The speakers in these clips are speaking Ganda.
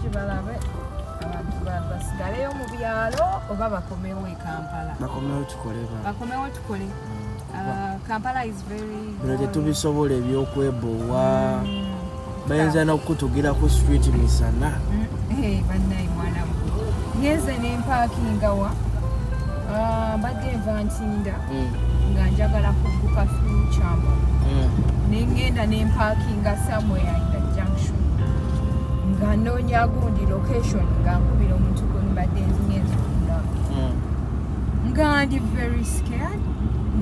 Kirungi balabe abantu basigaleyo mu byalo oba bakomewo e Kampala. Bakomewo tukole ba. Bakomewo tukole. Kampala is very Bino tetubisobola ebyokwebowa. Bayinza n'okukutugira ku street misana. Hey, bannaye mwana gwe. Ngenze ne mpaakinga wa? Ah, mbadde nva Ntinda nga njagala kugguka through Kyambogo. Ne ngenda ne mpaakinga somewhere in the junction. Nga nnoonya gundi location nga nkubira omuntu gwe mbadde ngenze okulaba. Nga ndi very scared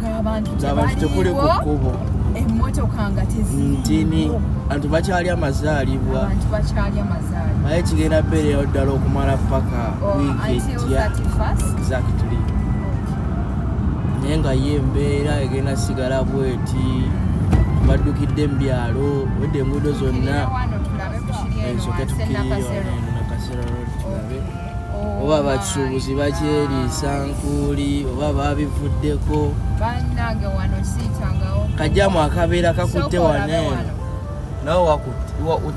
ng'abantu Ng'abantu tekuli ku tebaliiwo, kkubo. Emmotoka nga teziriiwo. Ntini abantu bakyali amazaalibwa. Abantu bakyali amazaalibwa. Naye kigenda beererawo ddala okumala paka Oh, wiiki until ejja. 31st. Exactly. Naye nga ye embeera egenda sigala bweti, baddukidde mu byalo wedde enguudo zonna. Tukkirire wano tulabe ku kiri eno Ensooke wansi e tukkirire Nakasero. wano eno Nakasero Road tulabe Oh oba my abasuubuzi bakyeriisa God. nkuuli oba babivuddeko. Bannange, wano siyitangawo. Kajjamu akabeera kakutte Sooka wano olabe eno. wano. Nawe wakutte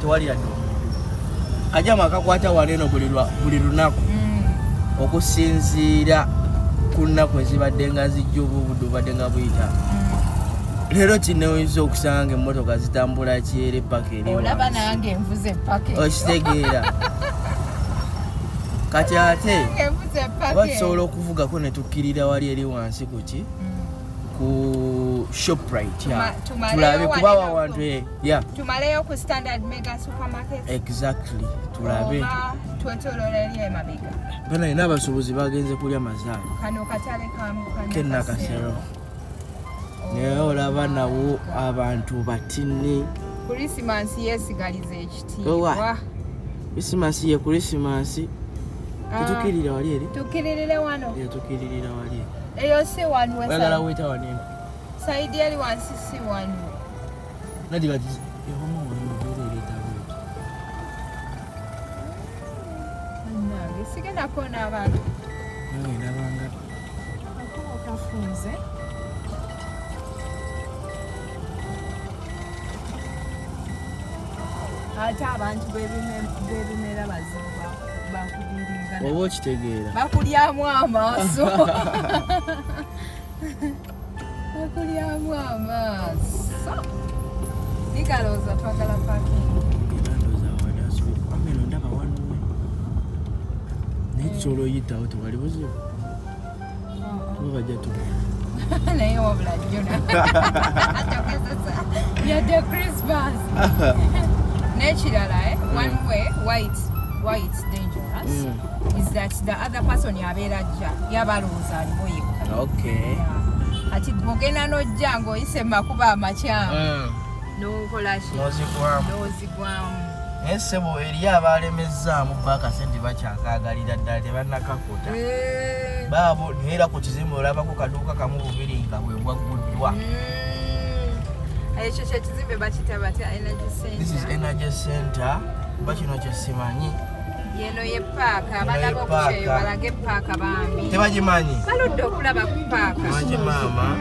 tewali yadde omuntu. Kajjamu akakwata wano eno buli lunaku okusinziira ku nnaku ezibadde nga zijja oba obudde obadde nga buyita. Leero kino oyinza okusanga nga emmotoka zitambula kyere paka eri Olaba wansi. nange nvuze paka eyo. Okitegeera? Kati ate Nange nvuze paka oba eyo. tusobola okuvugako ne tukkirira wali eri wansi kuki ku Shoprite ya. Tumaleyo Tulabe wano kuba eno wawantu ya. Tumaleyo ku Standard Mega Supermarket. Exactly, tulabe. Oba twetoloola eri emabega. Bana ina abasuubuzi bagenze kulya mazaali. Kano katale ka Kenakasero, naye olaba nawo abantu batini. Krisimansi yeesigaliza Owa. ekitiibwa. Krisimansi ye Krisimansi. Ah, Tetukkirira wali eri? Tukkiririre wano. Ye, tukiririra wali eri. Eyo si wano. Oyagala weeta wano eno? Side eri wansi si wano. Nati kati ehoma wano embeera ereeta bweti. Bannange, sigendako n'abantu. Nange ndabanga. Akubo kafunze. Ate abantu b'ebimera bazibu bakubiringana. Oba okitegeera? Bakulyamu amaaso, bakulyamu amaaso. Nigalowooza twagala parking. Era ndowooza wadde ameno ndaba wano naye tusobola oyitawo, tewali buzibu, kuba bajja tugenda. Naye wabula jjona togezesa yadde Christmas. N'ekirala, one way why it's dangerous is that the other person yabeera ajja yaba alowooza aliwo yekka. Yeah. Kati bw'ogenda n'ojja ng'oyise mu makubo amakyamu n'okola ki? N'ozigwamu. N'ozigwamu. Naye ssebo, eriyo abalemezaamu bo akasente bakyakaagalira ddala, tebannakakota. Baabo naye era ku kizimbe olabako kaduuka kamu bubiri nga bwe bwagguddwa. Ekyo kyekizimbe bakita batya? Energy This is Center. Energy Center, ba kino kyesimanyi. Yeno ye paaka. Eno Abaana ye b'okukyeyo paaka. balage paaka bambi. Tebagimanyi. Baludde okulaba ku paaka. Mangi maama,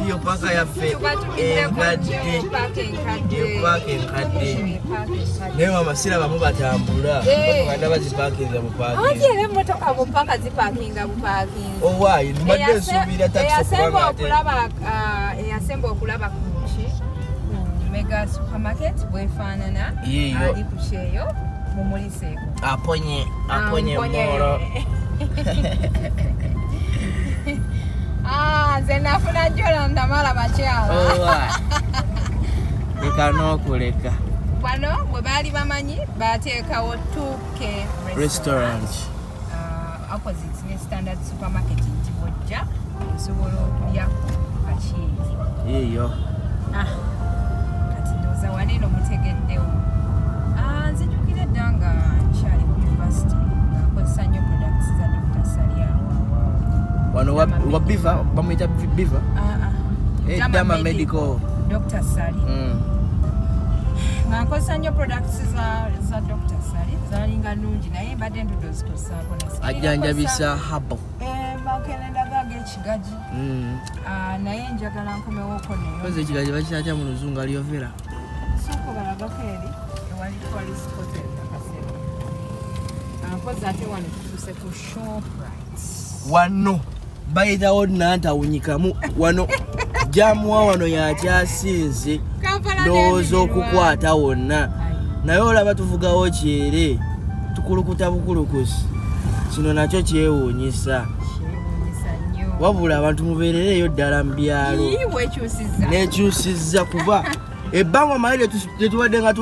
iyo paaka yaffe Tubatumiddeko enkadde. nnyo paaka enkadde. Ye paaka enkadde. Ye paaka enkadde. Naye maama, sirabamu batambula. Motoka ndaba zipaakinze Anti bupaakinze. era emmotoka mu paaka zipaakinga bupaakinzi. Owaayi, mbadde nsuubira takisi Eyasemba okubanga ate okulaba, ah, eyasemba okulaba ku ki, ku Mega Supermarket bwefaanana Yiiyo. ali ku kyeyo mumuliseeko. Aponye aponye. Amponye. Moro. Ah, nze nafuna jola ndamala bakyala. Owaayi, leka n'okuleka. Wano bwe baali bamanyi bateekawo 2K Restaurant. Restaurant. Opposite ne Standard Supermarket nti bwojja osobola okulya kakiiki. Yiiyo. Ah, kati ndowooza wano eno mutegeddewo. Ah, nzijukira edda nga nkyali ku university nga nkozesa nnyo products za Dr. Ssali awo. Wano wa Biva, bamuyita Biva. Ah, ah. Eh, Dama Medical. Dr. Ssali. Nga nkozesa nnyo products za Dr. Ssali, zalinga nnungi naye mbadde ndudde ozikozesaako. Ajjanjabisa habo. Makerenda g'ekigaji. Ah, naye njagala nkomewoko neyo. Kozi ekigaji bakikyatya mu luzungu? Aloe vera. Sooka obalagako eri ewali Tourist Hotel Nakasero. Mpozi ate wano tutuuse ku Shoprite. Wano bayitawo nantawunyikamu wano jamuwa wano yakyasinze Kampala ndowooza n'emiriraano. okukwata wonna. Ayi. Naye olaba tuvugawo kyere, tukulukuta bukulukusi. Kino nakyo kyewuunyisa. Kyewuunyisa nnyo. Wabula abantu mubeerereeyo ddala mu byalo. Ii, wekyusizza. Nekyusizza kuba ebbanga omanyi lyetubadde nga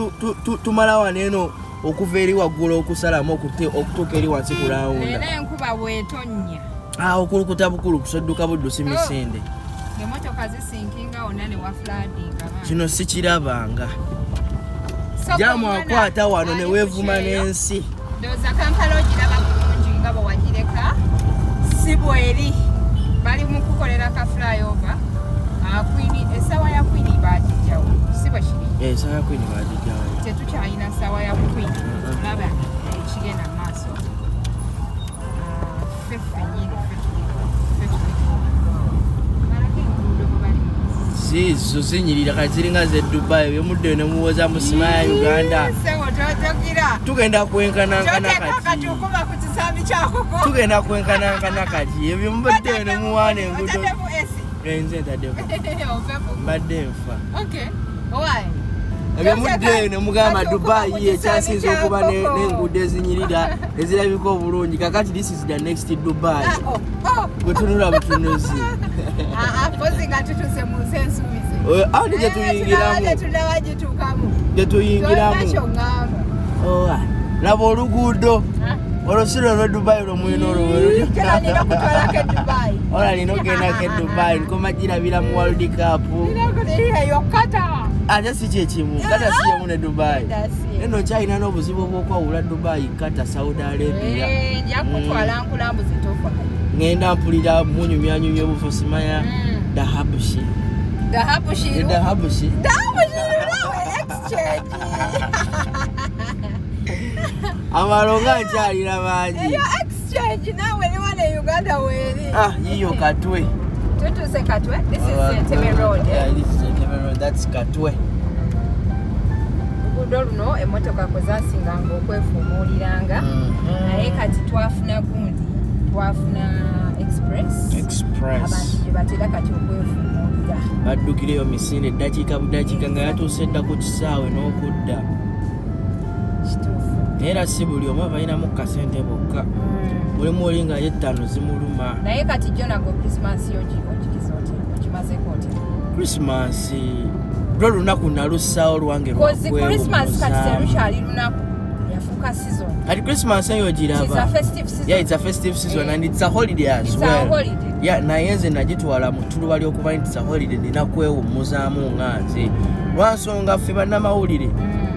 tumala wano eno okuva eri waggulu okusalamu okutuuka eri wansi ku lawunda. Era enkuba bw'etonnya. Ah, okulukuta bukulukusi, odduka buddusi misinde. Ng'emmotoka zisinkinga wonna ne wafladinga. Kino sikirabanga. So Jamu omwana akwata wano ne ali weevuma ku kyeyo. n'ensi. Ndowooza Kampala ogiraba bulungi nga bwe wagireka, si bweri bali mu kukolera ka flyover. Ah, Queen, essaawa ya Queen baagijjawo, si bwe kiri? Essaawa ya Queen bagijjawo. Tetukyalina ssaawa ya Queen. Olaba ekigenda mu maaso. Ah, ffe ffennyini ffe tuliko balako enguudo bwe bali mu Zizo zinyirira kati ziringa ze Dubai. Byomuddeyo ne muwoza musimaya Uganda. Ssebo, totogira. Tugenda kwenkanankana. Toteeka Kati katuukuma ku kisambi kyakoko. Tugenda kwenkanankana kati ebyo mubaddeyo ne muwaana enguudo. Otaddemu AC? Nze ntaddeko. Ove Mbadde nfa. Okay. Why? Ebyo muddeeyo ne mugamba Katuukuma Dubai ku ekyasinze kisambi okuba kya n'enguudo ezinyirira ezirabika obulungi. Kakati this is the next Dubai. Ah, oh. Gwe tunula butunuzi. Ah, ah, mpozi nga tutuuse mu nsi ensuubize. Ate gye tuyingiramu. Tulaba gituukamu. Gye Tolina tuyingiramu. kyoŋŋamba. Oh, ah. Laba oluguudo olwo, si lwe lwe Dubai lwomulina olwo. Jona nina okutwalako e Dubai. Ola nina ogendako e Dubai, nkoma girabira mu World Cup. Eyo Qatar. Ate si kyekimu, Qatar si yemu ne Dubai. That's it. Eno nkyalina n'obuzibu obwokwawula Dubai, Qatar, Saudi Arabia. Eh, nja kutwala nkulambuze, tofaayo. Ngenda mpulira munyumyanyumya obufo simanya. Dahabushi. Dahabushiru. Dahabushi. Dahabushiru nawe exchange. Amalo nga nkyalina bangi. Eyo exchange nawe ne wano e Uganda weeri. Ah, yiyo Katwe. Tutuuse Katwe. This is Entebbe Road. Yeah, this is Entebbe Road. That's Katwe. Oluguudo luno emmotoka kwe zasinganga okwefuumuuliranga, naye kati twafuna gundi, twafuna express. Express. Abantu gye batera kati okwefuumuulira. Baddukireyo misinde ddakiika budakiika nga yatuuse dda ku kisaawe n'okudda. Kituufu. Naye era si buli omu abalinamu kasente bokka. Mulimu oli nga yettaano zimuluma. Naye kati jjo nagwe Christmas yo ogigiza otya? Ogimazeeko otya? Christmas lwo lunaku nalussaawo lwange. 'Cause Christmas kati Lwakwewummuzaamu. terukyali lunaku, yafuuka season. Kati Christmas eyo It's a giraba. festive season. Yeah, it's a festive season and it's a holiday as It's a well. holiday. Yeah, naye nze nagitwala mu ttuluba ly'okuba nti it's a holiday, nina kwewummuzaamu nga nze, lwansonga ffe bannamawulire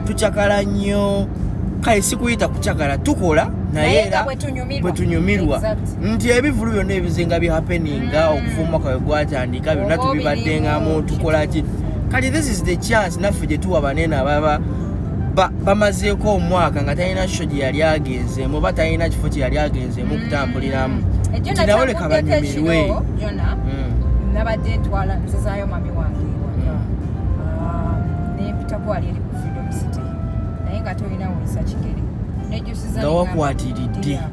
tucakala nnyo. Kale sikuyita kucakala, tukola naye Naye nga era bwe tunyumirwa. bwe tunyumirwa. Nti ebivulu byonna ebizinga bihappeninga okuva omwaka we gwatandika byonna Oba tubibaddengamu. obirimu. Tukola ki? Kati this is the chance naffe gye tuwa banene ababa bamazeeko omwaka nga talina show gye yali agenzeemu oba talina kifo kye yali agenzeemu okutambuliramu. Ejjo Nti nabo leka natambuddeko banyumirwe. ekiro, Jona. Nabadde ntwala nzizaayo mami wange ewaka. Ah, nempitako wali eri ku Freedom City, naye nga tolina wuyisa kigere. Nejjusiza Nga ne ngamba, wakwatiridde. "Dear,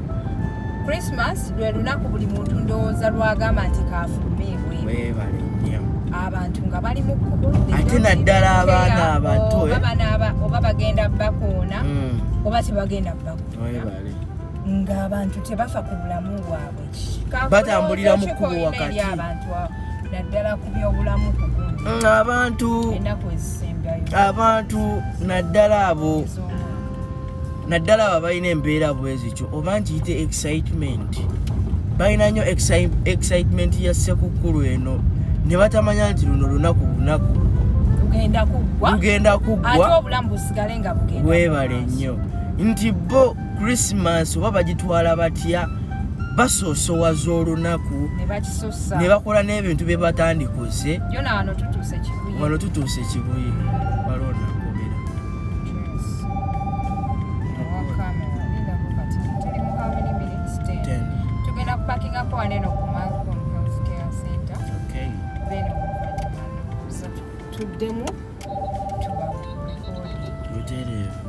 Christmas lwe lunaku buli muntu ndowooza lwagamba nti kafulume ebweru." Weebale nnyo. Abantu nga bali mu kkubo. Ate naddala abaana abato, oba eh. oba bagenda bakoona oba tebagenda bakoona. Weebale. Ng'abantu tebafa ku bulamu bwabwe. Batambulira mu Kakulowooza kkubo ki kolina wakati. eri abantu naddala ku byobulamu ku gundi Abantu ennaku ezisembyayo abantu naddala abo ez'omwaka? Naddala abo abalina embeera bwe zityo, oba nkiyite excitement, balina nnyo excitement ya Sekukkulu eno ne batamanya nti luno lunaku bunaku. Lugenda kuggwa. Lugenda Ate kuggwa. obulamu busigale nga bugenda Weebale mu maaso. nnyo nti bo Christmas oba bagitwala batya, basoosowaza olunaku. Ne bakisussa. Ne bakola n'ebintu bye batandikoze. Jona, wano tutuuse Kibuye. Wano tutuuse Kibuye, waliwo nakubira. Cheers. Owa camera, lindako kati. Tuli mu how many minutes? 10. 10. Tugenda kupakingako wano eno ku Malcolm Healthcare Center. Okay. Then oluvannyuma ndowooza tuddemu tuba recording. Lutereevu.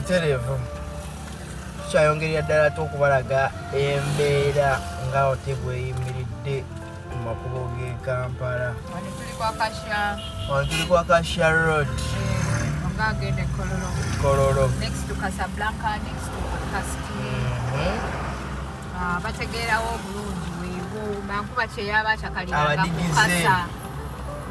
Butereevu tukyayongerera ddala te okubalaga embeera nga ote bweyimiridde ku makubo g'e Kampala. Wano tuli kwa Kasha. Wano tuli kwa Kasha Road. Nga agenda e Kololo. Kololo. Next to Casablanca, next to Kasti. Ah, bategeerawo obulungi weewo mankuba kyeyaba kyakaliranga ku Abadigize. Kasa.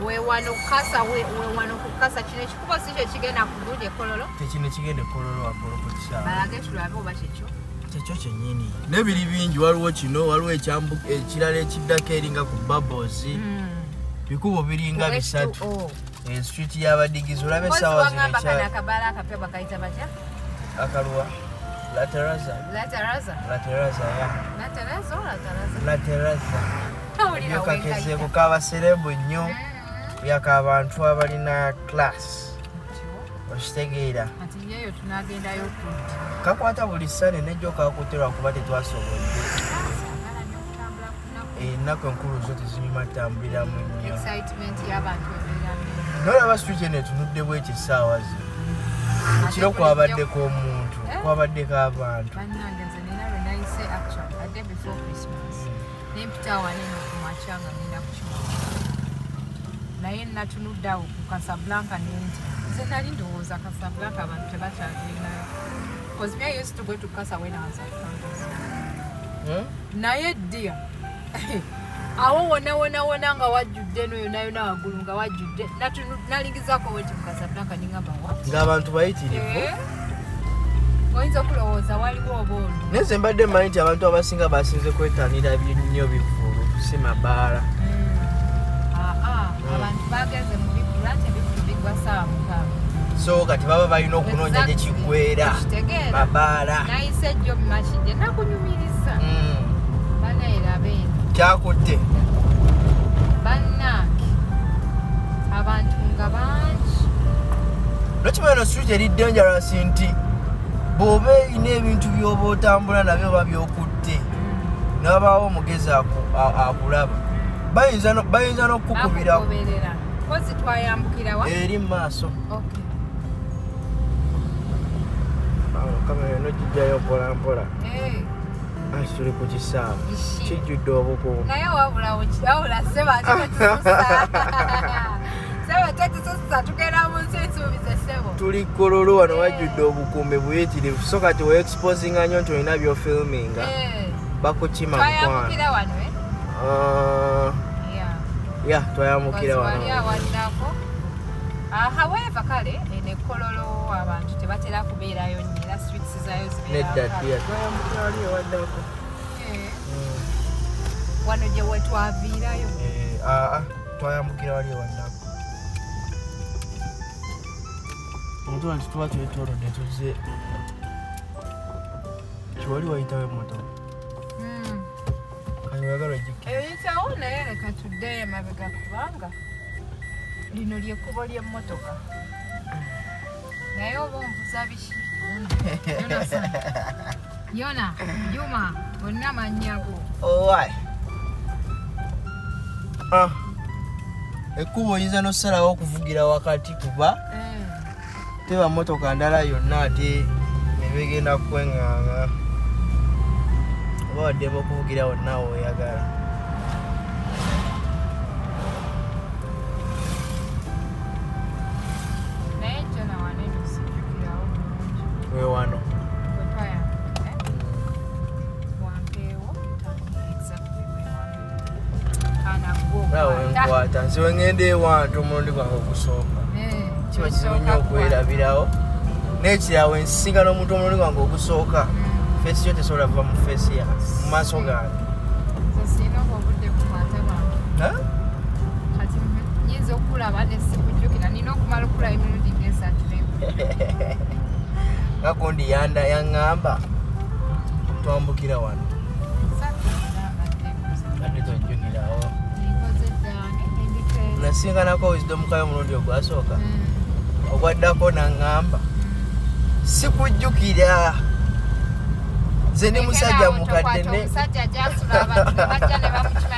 Weewano Kasa, weewano ku Kasa. Kino ekikubo si kye kigenda ku gundi e Kololo. Tekino kigenda e Kololo waggulu ku kisaawe. Balage tulabe oba kyekyo. Kyekyo kyennyini. N'ebiri bingi, waliwo kino, waliwo ekyambu ekirala ekiddako eringa ku Bubbles. Bikubo biringa Ku bisatu. H2O. Street y'abadigize olaba Mpozi essaawa zino wangamba kano ekyali. akabaala akapya bakayita batya? Akaluwa. La Terraza. La Terraza. La Terraza, ya. La Terraza o La Terraza? La Terraza. Tawulira Yo kakezeeko wenkayita. k'abaserebu nnyo. Yaka abantu abalina class. Okitegeera. Kati yeeyo tunagendayo tuti. Kakwata buli ssande nejjo kakutte lwakuba tetwasobodde. Saagala nnyo okutambula ku lunaku. Ennaku enkulu zo tezinyuma ttambuliramu nnyo. Excitement y'abantu ebeera nnyo. Nolaba street eno etunudde bweki essaawa zino. Ekiro kwabaddeko omuntu, Eh? kwabaddeko abantu. Bannange nze nina lwe nayise actually a day before Christmas. Nempita wano eno ku makya nga ngenda kukima. Naye natunudde awo ku Casablanca nenti. Nze nali ndowooza Casablanca abantu tebakyagendayo. Because me I used to go to Casa when I was at campus. Naye dear, awo wonna wonna wonna nga wajjudde eno yonna yonna waggulu nga wajjudde. Nalingizaako bwenti mu Casablanca ningamba what? Ng'abantu bayitirivu. Eh? Oyinza okulowooza waliwo oba ono. Naye nze mbadde mmanyi nti abantu abasinga basinze kwetanira nnyo bivvulu si mabaala. Aa, abantu bagenze mu bivvulu anti ebivvulu biggwa ssaawa 6. So kati baba balina okunoonya gye Exactly. kiggweera. Okitegeera. Mabaala. Nayise jjo mu Makindye nakunyumiriza. Bannaye eno. Kyakutte. Bannange abantu nga bangi. Nokimanyi eno street eri dangerous nti bw'oba erina ebintu by'oba otambula nabyo oba by'okutte n'abaawo omugezi akulaba bayinza n'okukukubira Bakugoberera. Kozi twayambukira wa? Eri mu maaso. Okay. Kamera eno gijjayo mpola mpola. Eh, Anti tuli ku kisaawe Ishi. kijjudde obukuumi. Naye wabula wabula ssebo ate tetusussa. Ssebo tetusussa tugenda mu nsi ensuubize ssebo. Tuli Kololo wano wajjudde obukuumi buyitirivu so kati weexposinga nnyo nti olina byofilminga Eh, bakukima mukwano. twayambukira wano eh? Ah, Yeah. ya twayambukira Because wali wano. awaddako. Ah, however kale eno e Kololo abantu tebatera kubeerayo nnyo era streets zaayo zibeera Nedda kale. ddia twayambukira wali ewaddako. Eh, wano gye wetwaviirayo. Eh, ah, ah, twayambukira wali ewaddako. Omutuba nti tuba twetoolodde tuzze kiwali wayitawo emmotoka. Kati oyagala ojjukira. Eyitawo naye leka tuddeyo emabega kubanga lino lyekkubo ly'emmotoka. Naye oba onvuza biki? Jonathan. Yona, Juma, bonna mannya go. Owai. Ah. Ekkubo oyinza n'okusalawo okuvugira wakati kuba teba mmotoka ndala yonna ate nebegenda kweŋŋaŋa oba waddembe okuvugira wonna w'oyagala. Naye Jona wano eno sijjukirawo bulungi. We wano. Bwe twayambukira, eh? Wampeewo, tani exactly we wampeewo. Kana gwo Naawe kwata. wenkwata nze wengenda ewantu omulundi gwange ogusooka Eh, kiba kizibu nnyo kyosooka okwerabirawo n'ekirala wensisinkana omuntu omulundi gwange ogusooka face yo tesobola kuva mu face ya mu maaso gange. Nze sirina obwo obudde bukwata bantu. Ha? Kati nyinza okulaba ne sikujjukira nina okumala okulaba emirundi ng'esatu nekujjukira. Nga gundi yanda yaŋŋamba twambukira wano. Exactly, nambadde mbuzi. Ate tojjukirawo. Nkoze ddange nendikeeza. Nasinganako Wisdom Kayo omulundi ogwasooka ogwaddako naŋŋamba sikujjukira nze ndi musajja mukadde ne Omusajja gyasula abantu ne bajja ne bamukima.